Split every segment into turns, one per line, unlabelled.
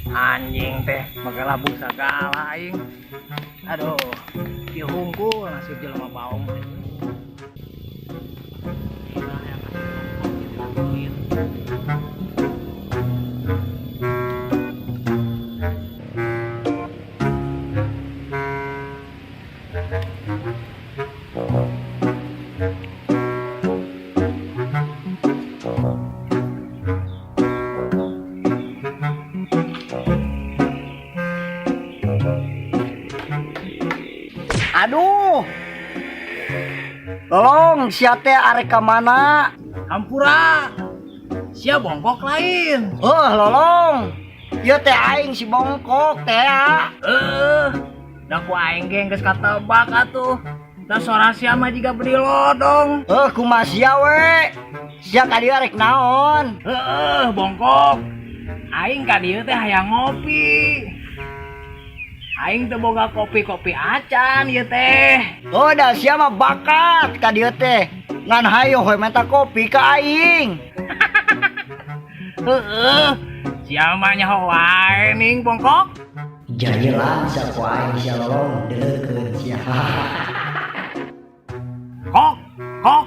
Anjing teh make labu sagala aing. Aduh, ieu hungkul nasib jelema baong teh.
Aduh. Tolong sia teh arek ka mana?
Hampura. Sia bongkok lain.
Oh, lolong. Ieu teh aing si bongkok teh.
Da ku aing ge geus katebak atuh. Da sora sia mah jiga bedi lodong.
Kumaha sia we? Sia ka dieu arek naon?
Heeh, bongkok. Aing ka dieu teh hayang ngopi. Aing teu boga kopi-kopi acan ieu teh.
Oh, da sia mah bakat ka dieu teh. Ngan hayo we minta kopi ka aing.
Heeh. Sia mah nyaho wae ning bongkok.
Jajelan sia ku aing sia lolong deleukeun sia.
Kok, kok.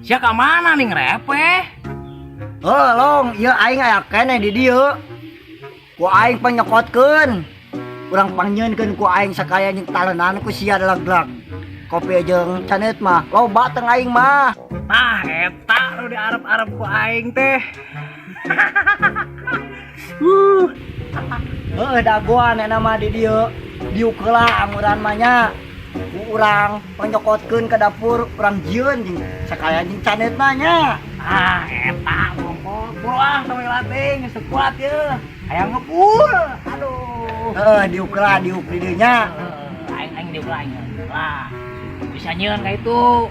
Sia ka mana ning repeh?
Oh, long, ieu aing aya keneh di dieu. Ku aing panyokotkeun. Urang pangnyieunkeun ku aing sakaya jeung talenan ku sia lag-lag. Kopi jeung caneut mah loba teng aing mah.
Tah eta nu diarep-arep ku aing teh.
Heuh, dagoan eta mah di dieu. Diuk heula anguran mah nya. Ku urang panyokotkeun ka dapur, urang jieun jeung sakaya jeung caneut mah nya.
Ah, eta bongkok. Buru ah tong latih geus kuat ye. Hayang ngepul. Aduh.
Heuh, diuk heula, diuk di dieu nya.
Heuh, aing aing diuk heula aing. Lah, bisa nyieun ka itu.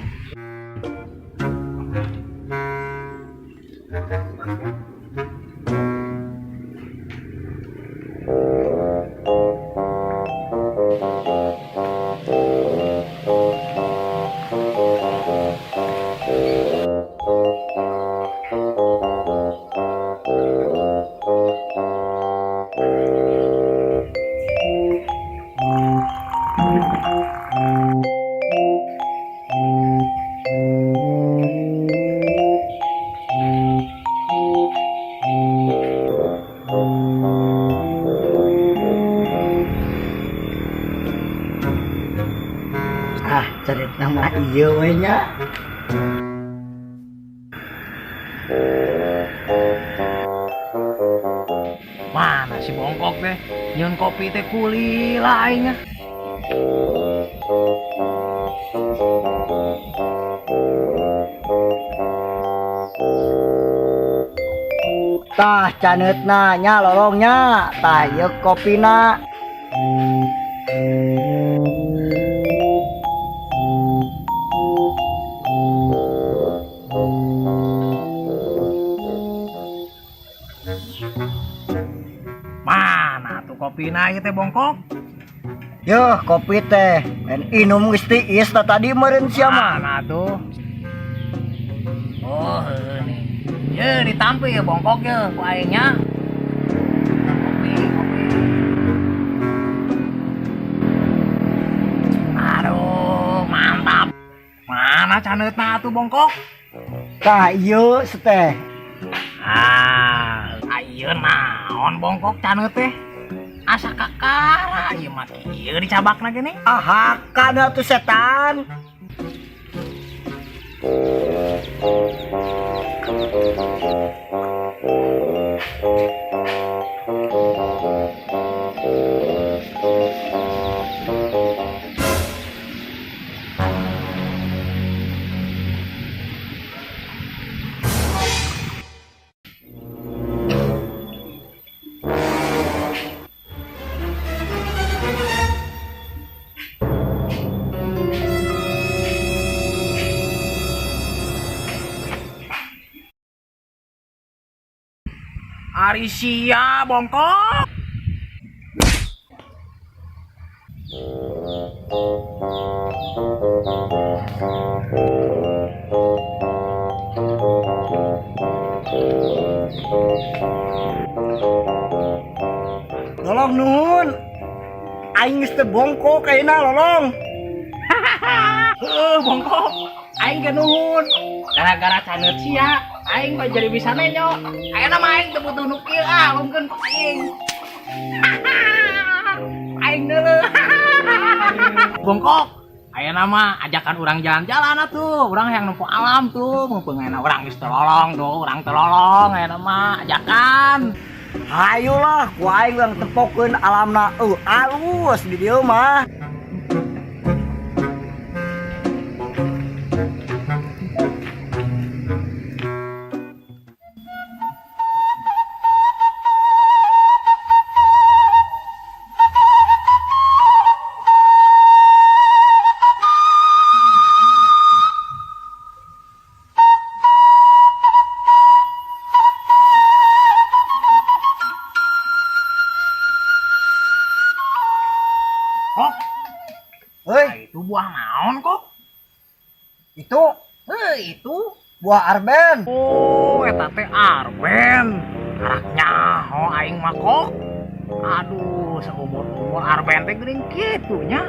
Ah, cerita mah ieu we nya.
Mana si bongkok teh? Nyeun kopi teh kulila aing.
Tah caneutna nya lolongnya, tah ieu kopina.
Mana tuh kopina ieu teh bongkok?
Yuh, kopi teh. Main inum geus tiis tah tadi meureun sia mah.
Mana tuh? Oh, heuh nih. Ye, ditampi ya bongkok ye ku aing nya. Kopi, kopi. Aduh, mantap. Mana caneutna atuh bongkok?
Tah ieu teh.
Ah, ieu naon bongkok caneut teh? Asa kakara ieu mah kieu dicabakna gini.
Ah, hakan atuh setan.
Ari sia bongkok.
Lolong nuhun. Aing geus teu bongkok ayeuna lolong.
Heuh, bongkok. Aing ge nuhun. Gara-gara caneut sia, aing mah jadi bisa nenyo. Ayeuna mah aing teu butuh nu kieu ah, lumkeun ku aing. Aing deuleu. Bongkok. Ayeuna mah ajakan urang jalan-jalan atuh. Urang yang nempo alam tuh, mumpung ayeuna urang geus teu lolong tuh, urang teu lolong ayeuna mah ajakan.
Hayu lah, ku aing urang tempokeun alamna alus di dieu mah.
Kok,
Heuy,
itu buah naon kok?
Itu
Heuh, itu
buah arben.
Oh, eta teh arben. Karak nyaho aing mah kok. Aduh, seumur-umur arben teh geuning kitu nya.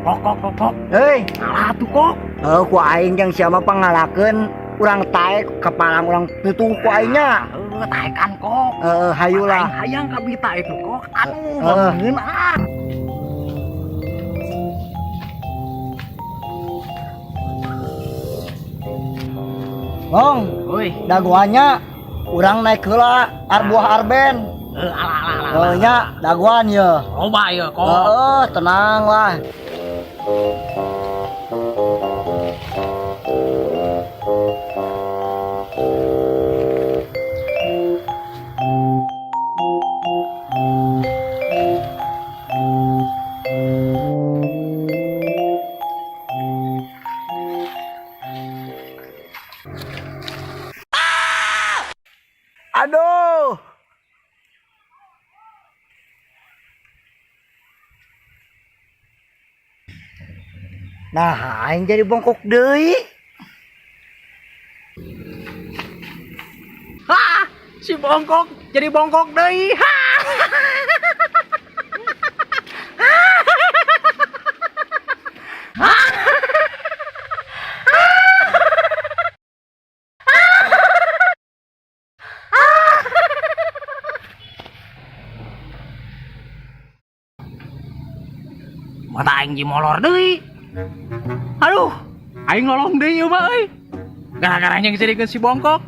Kok kok kok kok.
Heuy,
Ngalah tuh kok.
heuh ku aing jeung sia mah pangalakeun urang taek kepalang urang tutuh ku aingnya.
Heuh, taekan kok.
Heeh, hayu lah.
Aing hayang kabita itu kok. Aduh,
Heeh.
bangun ah.
Long,
Woi,
dagoannya urang naik heula buah arben.
Heuh, alah alah alah.
Heuh nya dagoan ye.
Loba ieu kok.
Heeh, tenang lah. Aduh. Nah, aing jadi bongkok deui.
Hah, si bongkok jadi bongkok deui. Hah. Mata aing jimolor deui. Aduh, aing lolong deui ieu mah euy. Gara-gara yang sirikeun si bongkok.